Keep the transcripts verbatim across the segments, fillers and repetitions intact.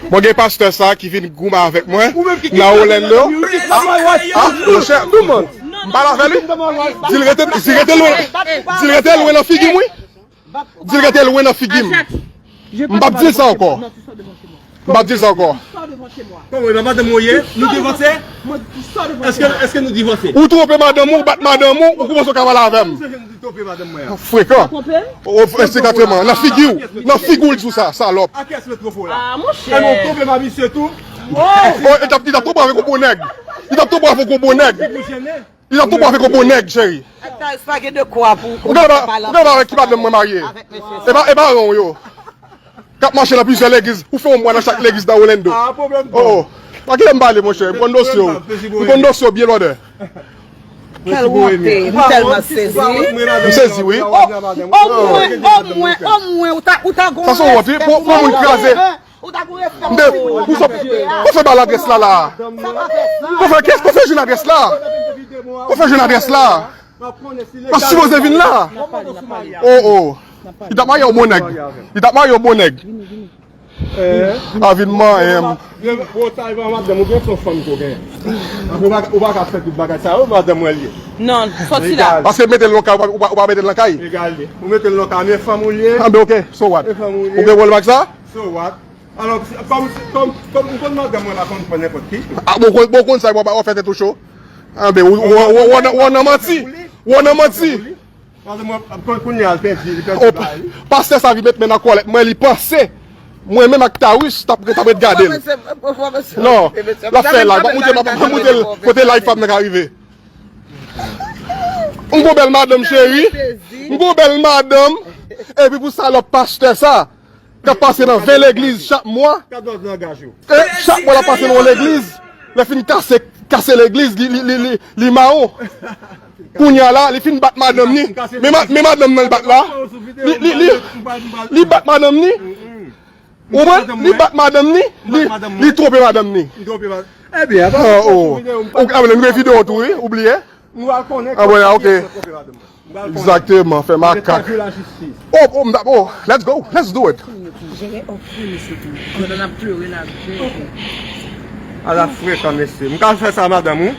Mwen gen pastè sa ki vin goumen avèk mwen nan Orlando. Ah, monchè, m pale avè li. Di l rete, di l rete lwen, di l rete lwen nan figi m, wi. Di l rete lwen nan figi m. M p ap di l sa ankò. M p ap di l sa ankò. Kòman, e pa madanm mwen ye? Nou divorce? Èske, èske nou divorce? Ou twonpe madanm ou, ou bat madanm ou, ou kòmanse ka pale avè m. Frekan. Ou, ou, ensikalteman. Nan figi w. Nan figi w l di w sa, salòp. A kiyès mwen twonpe w la? Ah, monchè. E mwen twonpe pa misye tou? Oh, li t ap, li t ap twonpe avèk yon bon nèg. Li t ap twonpe avèk yon bon nèg. Li t ap twonpe avèk yon bon nèg, cheri. Ou gen, ou gen avèk ki madanm mwen marye? E pa, e pa paran w yo. K ap mache nan plizyè legliz. Ou fè yon mwa nan chak legliz nan Orlando. Oh, oh. Pa kite m pale, monchè. M konn dosye w. M konn dosye w byen lòdè. Kèl wonte, m tèlman sezi. M sezi, wi. Omwen, omwen, omwen, ou ta, ou ta gon respè pou madanm mwen. Ou ta gon respè pou fi mwen. Ou fè ba l adrès la, la. Ou fè kès, ou fè jwenn adrès la. Ou fè jwenn adrès la. Ou sipoze vin la. Oh, oh. Li t ap marye yon bon nèg. Li t ap marye yon bon nèg. A vin manyen m. Bon, sa e pa madanm ou gen, se yon fanm ke w genyen. Ou pa, ou pa ka fè tout bagay sa yo, madanm mwen li ye. Non, sòti la. Paske mete l nan kay, ou pa, ou pa, ou pa mete l nan kay. Egale. Ou mete l nan kay, men fanm ou li ye. Anben, ok, so what? Ou gen pwoblèm ak sa? So what? Alò, kòm, kòm, kòm ou konn madanm mwen pa konn pran nenpòt ki. Ah, bon, bon, konn sa, w ap fè tèt ou cho. Anben, ou, ou, ou, ou, ou nan manti. Ou nan manti. Madanm mwen, kounye a, l pèdi, li pèdi bagay li. Pastè sa vin met men nan kòlèt mwen, li panse mwen menm ak Tawis t ap, t ap ret gade l. Non, l ap fè live, m ap moute, m ap moute l kote live pa m nan ka rive. M gon bèl madanm, cheri. M gon bèl madanm. Epi pou salòp pastè sa k ap pase nan ven legliz chak mwa. E chak mwa l ap pase nan yon legliz. Lè fin kase, kase legliz, li, li, li, li, li mawon. Kounye a la, li fin bat madanm ni. Men ma-, men madanm nan l bat la. Li, li, li, li bat madanm ni. Ou konprann? Li bat madanm ni. Li, li twonpe madanm ni. Ebyen, oh, oh. Ou gen videyo tou, wi, ou bliye? Nou al konnen. Ah, bon, ok. Egzakteman, fè makak. Oh, oh, m t ap, oh, let's go, let's do it. Jere, oh, wi, mesye tou. Pandan n ap plere, n ap jere. Ala frekan, mesye. M ka fè sa, madanm ou?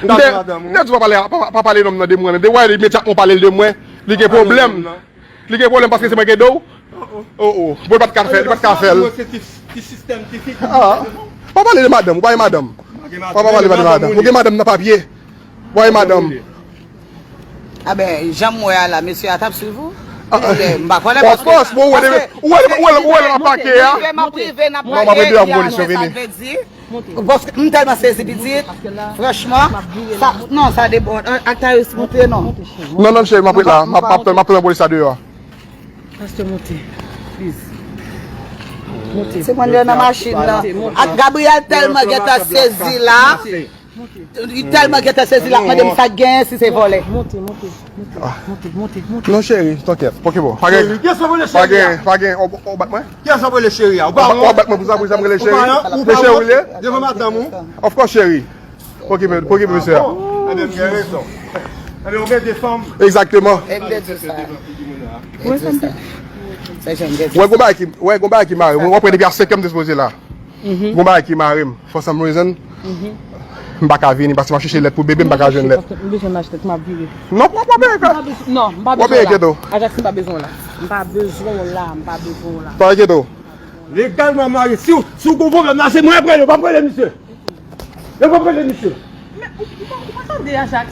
M ka fè madanm ou? M te di w pa pale, pa, pa pale nonm nan de mwen. De w imedyatman w pale l de mwen, li gen pwoblèm. Li gen pwoblèm paske se mwen ki ede w? Oh, oh. Bon, li pa t ka fè, li pa t ka fè l. Ah, pa pale de madanm, ou pa gen madanm. Pa, pa pale de madanm. Ou gen madanm nan papye. Ou pa gen madanm. Aben, jan m wè a la, mesye a t ap swiv ou? M pa konnen paske, paske ou wè, ou wè, ou wè, ou wè l ap pake a? M ap rive, m ap rive, n ap pale, m ap ede w pou polis yo vini. Paske m tèlman sezi, pitit. Franchman, sa, non, sa debòde. An, ak Tayous, monte non. Non, non, cheri, m ap ret la. M ap, m ap, m ap tann polis la deyò a. Pastè, monte. Please. Monte. Se mwen nan machin nan. Monte, monte. Ak Gabriel tèlman gentan sezi la. Li tèlman gentan sezi, l ap mande m sa k genyen, si se vòlè. Monte, monte, monte, monte, monte, monte. Non, cheri, tankèt. Pòke bò. Pa gen, pa gen, pa gen, ou, ou bat mwen? Kiyès w ap rele cheri a? Ou pa wont? Ou bat mwen pou sa, pou sa m rele cheri? Ou pa wont? Devan madanm ou? Of course, cheri. Pòke, pòke mesye a. Ebyen, ou gen rezon. Ebyen, ou gen de fanm. Egzakteman. Ou wè gon bagay ki, ou wè gon bagay ki mare m. Ou wè depi a senk an m te sipoze la. Gon bagay ki mare m. For some reason, m pa ka vini paske m ap chèche lèt pou bebe, m pa ka jwenn lèt. M bezwen m achte, m ap vire. Non, w ap peye. Non, m pa bezwen w la. Ajax, m pa bezwen w la. M pa bezwen w la, m pa bezwen w la. Pa enkyete w. Legalman marye. Si w, si w gon pwoblèm la, se mwen ap rele, w p ap rele misye. Yo p ap rele misye. Men, ou, ou pa, ou pa tande, Ajax?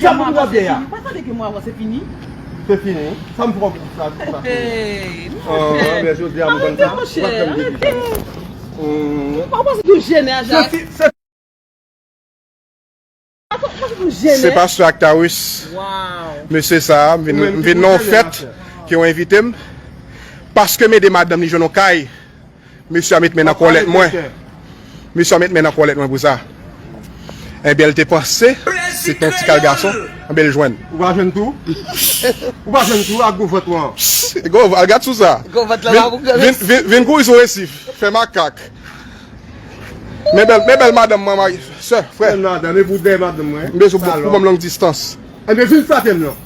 Sa pou nou tande a. Ou pa tande ke mwa se fini? Se fini. Sa m pran pou sa, pou sa fini. Hey, monchè. Ah, men jodi a m konn sa. Arete, monchè, arete. Ou pa panse ke w jennen, Ajax? Se fi-, se Se pastè Actarus. Mesye sa a, m vin, m vin nan yon fèt ke yo envite m. Paske m ede madanm li jwenn yon kay, mesye a met men nan kòlèt mwen. Mesye a met men nan kòlèt mwen pou sa. Enben, l te panse se te yon ti kal gason, enben l jwenn. Ou pa jwenn tou? Ou pa jwenn tou ak gwo vant ou an? Gwo, al gad sou sa. Vin, vin, vin, vin kouri sou resif, fè makak. Men bèl, men bèl madanm mwen, mari, sè, frè. Bèl madanm, e pou dèyè madanm mwen. M bezwen pou, pou ban m long distans. Enben, vin frape m non.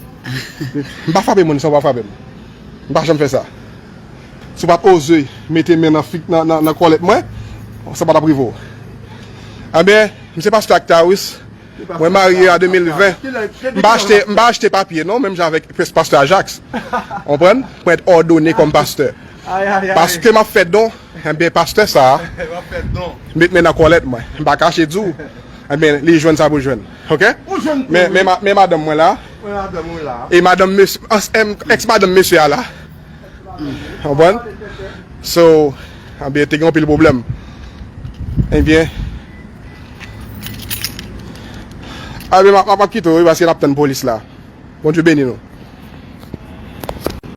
M pa frape moun san w pa frape m. M pa janm fè sa. Si w pa t oze mete men nan fig, nan, nan, nan kòlèt mwen, Sa pa t ap rive w. Enben, m se pastè Actaris. Mwen marye an de mil ven. M pa achte, m pa achte papye non, menm jan avèk pastè Ajax. Konprann? Mwen te òdone kòm pastè. Paske m ap fè don, enben pastè sa a met men nan kòlèt mwen. M pa kache di w. Enben, li jwenn sa pou jwenn. Oke? Men, men, ma- men madanm mwen la. E madanm mesye, ans- em, èks madanm mesye a la. Konprann? So, anben, te gen anpil pwoblèm. Ebyen, anben, m ap m ap kite w, wi, paske n ap tann polis la. Bondye beni nou.